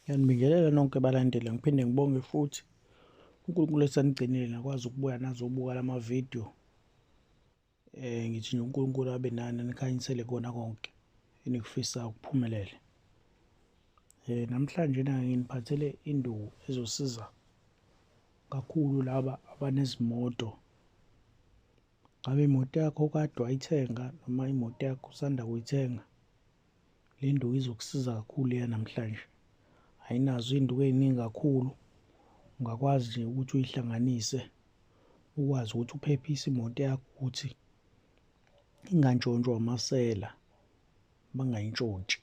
Ngiyanibingelela nonke balandeli, ngiphinde ngibonge futhi uNkulunkulu esanigcinile nakwazi ukubuya nazobuka lama video. Ngithi nje uNkulunkulu abe nani, anikhanyisele kona konke enikufisayo kuphumelele. Namhlanje na nginiphathele induku ezosiza kakhulu laba abanezimoto. Ngabe imoto yakho kade wayithenga noma imoto yakho usanda kuyithenga, le nduku izokusiza kakhulu eyanamhlanje. Ayinazo iy'nduku ey'ningi kakhulu, ungakwazi nje ukuthi uyihlanganise ukwazi ukuthi uphephise imoto yakho ukuthi ingantshontshwa amasela, bangayintshontshi.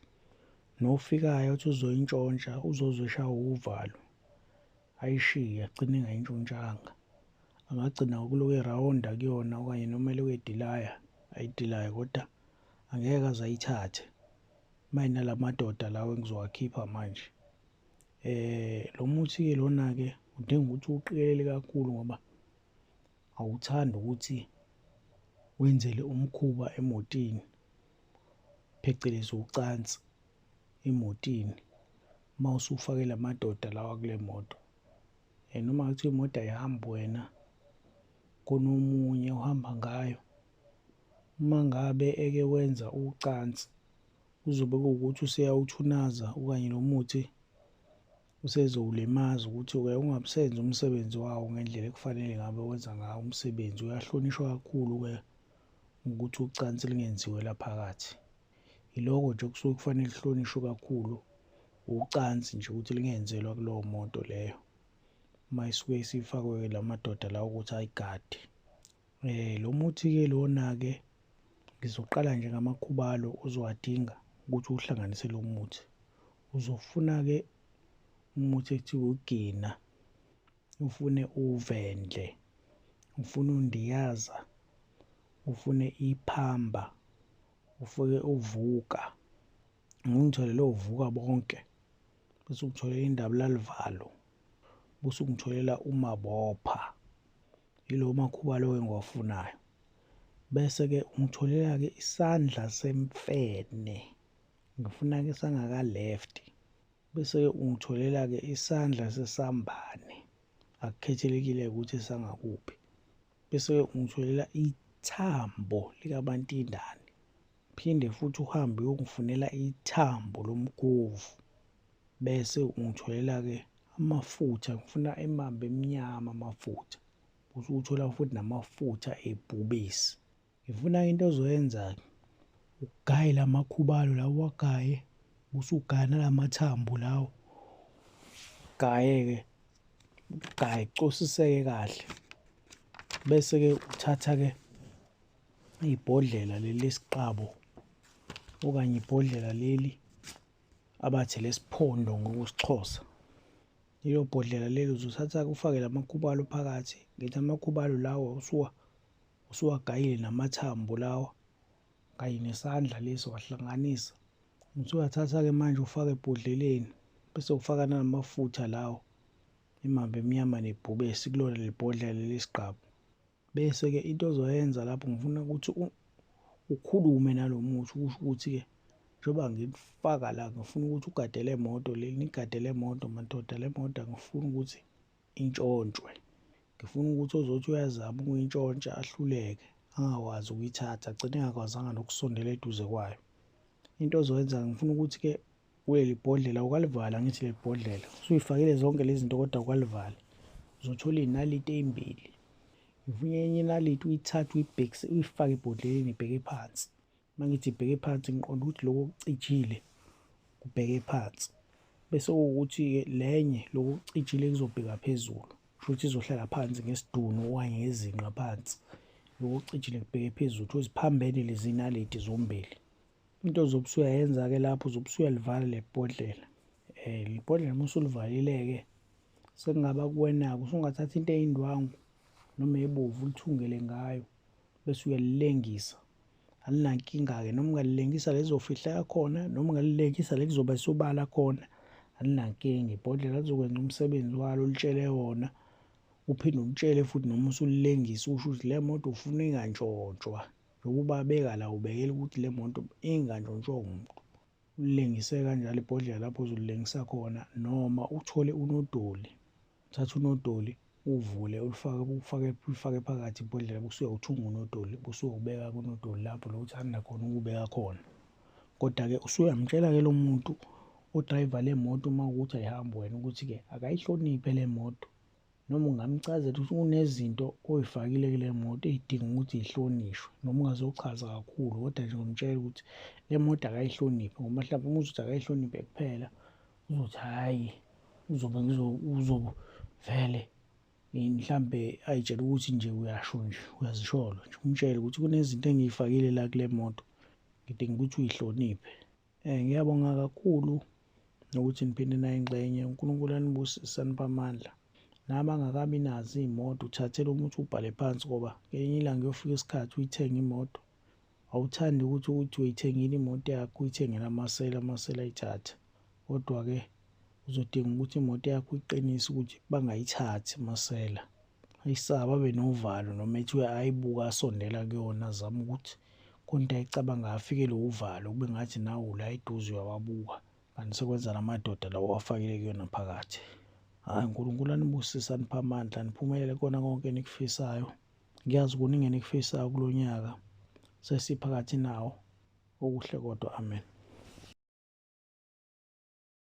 Nofikayo athi uzoyintshontsha uzozwa eshawa uvalo, ayishiye agcine engayintshontshanga. Angagcina ngokuloku erawonda kuyona okanye noma elokhu edilaya, ayidilaye kodwa angeke aze ayithathe uma enala madoda lawa engizowakhipha manje. Lo muthi-ke lona-ke udinga ukuthi uwuqikelele kakhulu ngoba awuthandi ukuthi wenzele umkhuba emotini, phecelezi ucansi emotini uma usufake la madoda lawa kule moto. Noma kungathiwa imoto ayihambi wena, khona omunye ohamba ngayo, uma ngabe eke wenza ucansi kuzobe kuwukuthi useyawuthunaza okanye lo muthi usezowulimaza ukuthi-ke ungabisenza umsebenzi wawo ngendlela ekufanele ngabe wenza ngawo umsebenzi. Uyahlonishwa kakhulu-ke ukuthi ucansi lungenziwe la phakathi. Yiloko nje okusuke kufanele kuhlonishwe kakhulu, ucansi nje ukuthi lingenzelwa kulowo moto leyo uma isuke isifakwe la madoda lawa ukuthi ayigade. Lo muthi-ke lona-ke ngizoqala nje ngamakhubalo ozowadinga ukuthi uwuhlanganise lo muthi. Uzofuna-ke umuthi ekuthiwa ugina, ufune uvendle, ufune undiyaza, ufune iphamba, ufike uvuka. Ungitholele ovuka bonke, bese ungitholela indabulalivalo, bese ungitholela umabopha. Yilawo makhubalo-ke engiwafunayo. Bese-ke ungitholela-ke isandla semfene, ngifuna-ke sangaka-left. Bese-ke ungitholela-ke isandla sesambane, akukhethelekile-ke ukuthi esangakuphi. Bese-ke ungitholela ithambo likabantindane, phinde futhi uhambe uyongifunela ithambo lomkhovu. Bese ungitholela-ke amafutha, ngifuna emambe emnyama amafutha. Usuthola futhi namafutha ebhubesi. Ngifuna into ozoyenza-ke, ugaye la makhubalo lawa uwagaye, usugaya nalamathambo lawo. Ugaye-ke, ugaye kucosiseke kahle. Bese-ke uthatha-ke ibhodlela leli lesiqabo okanye ibhodlela leli abathi elesiphondo ngokwesiXhosa. Lelo bhodlela lelo uzothatha-ke ufake la makhubalo phakathi, ngithi amakhubalo lawa usuwagayile namathambo lawa kanye nesandla lesi wahlanganisa. Usuyathatha-ke manje ufake ebhodleleni bese ufaka nalamafutha lawa, imamba emnyama nebhubesi kulona leli bhodlela leli lesigqabo. Bese-ke into ozoyenza lapho ngifuna ukuthi ukhulume nalo muthi usho ukuthi-ke njengoba ngikufaka la ngifuna ukuthi ugade le moto le, nigade le moto madoda, le moto angifuni ukuthi intshontshwe. Ngifuna ukuthi ozothi uyazama ukuyintshontsha ahluleke, angakwazi ukuyithatha, agcine engakwazanga nokusondela eduze kwayo. Into ozoyenza ngifuna ukuthi-ke kuleli bhodlela awukalivali angithi leli bhodlela, usuyifakile zonke lezi zinto kodwa awukalivali. Uzothola iy'naliti ey'mbili, ngifuna enye inaliti uyithathe uyibhekise, uyifake ebhodleleni ibheke phansi. Uma ngithi ibheke phansi ngiqonde ukuthi lokhu okucijile kubheke phansi. Bese kuwukuthi-ke lenye lokhu okucijile kuzobheka phezulu, kusho ukuthi izohlala phansi ngesidunu okanye ngezinqa phansi. Lokhu okucijile kubheke phezulu, kusho ukuthi ziphambene lezi naliti zombili. Into ozobe usuyayenza-ke lapho uzobe usuyalivala leli bhodlela. Leli bhodlela uma usulivalile-ke sekungaba kuwena-ke, usungathatha into eyindwangu noma ebovu ulithungele ngayo bese uyalilengisa. Alinankinga-ke noma ungalilengisa la elizofihleka khona noma ungalilengisa la kuzoba sobala khona, alinankinga. Ibhodlela lizokwenza umsebenzi walo olitshele wona, uphinde ulitshele futhi noma usulilengisa usho ukuthi le moto ufuna ingantshontshwa. Njengoba ubabeka la ubekela ukuthi le moto ingantshontshwa umuntu. Ulilengise kanjalo ibhodlela lapho uzolilengisa khona noma uthole unodoli, uthathe unodoli uvule ulifake ufake ulifake phakathi ibhodlela bese uyawuthunga unodoli bese uyawubeka kunodoli lapho la othanda khona ukuwubeka khona. Koda-ke usuyamtshela-ke lo muntu odrayiva le moto uma kuwukuthi ayihambi wena ukuthi-ke akayihloniphe le moto noma ungamchazela ukuthi kunezinto oy'fakile kule moto ey'dinga ukuthi y'hlonishwe noma ungazochaza kakhulu kodwa nje umtshela ukuthi le moto akayihloniphe ngoba mhlawumbe uma uzothi akayihloniphe kuphela uzothi hhayi uzobe uzobe vele mhlambe ayitshela ukuthi nje uyasho nje uyazisholo nje umtshele ukuthi kunezinto engiyifakile la kule moto ngidinga ukuthi uyihloniphe. Ngiyabonga kakhulu nokuthi niphinde nayingxenye. UNkulunkulu anibusise aniphe amandla. Nabangakabi nazo iy'moto uthathele umuthi ubhale phansi ngoba ngelinye ilanga kuyofika isikhathi uyithenge imoto. Awuthandi ukuthi uthi uyithengile imoto yakho uyithengele amasela, amasela ayithathe. Kodwa-ke uzodinga ukuthi imoto yakho uyiqinise ukuthi bangayithathi amasela. Ayisabe abe novalo noma ethi ayibuka asondela kuyona azame ukuthi khona into ayicabangayo afikelwe uvalo kube ngathi nawe ula eduze uyawabuka kanti sekwenza la madoda lawa owafakile kuyona phakathi. Hhayi uNkulunkulu anibusise aniphe amandla niphumelele kona konke enikufisayo. Ngiyazi kuningi enikufisayo kulo nyaka sesiphakathi nawo. Okuhle kodwa amen.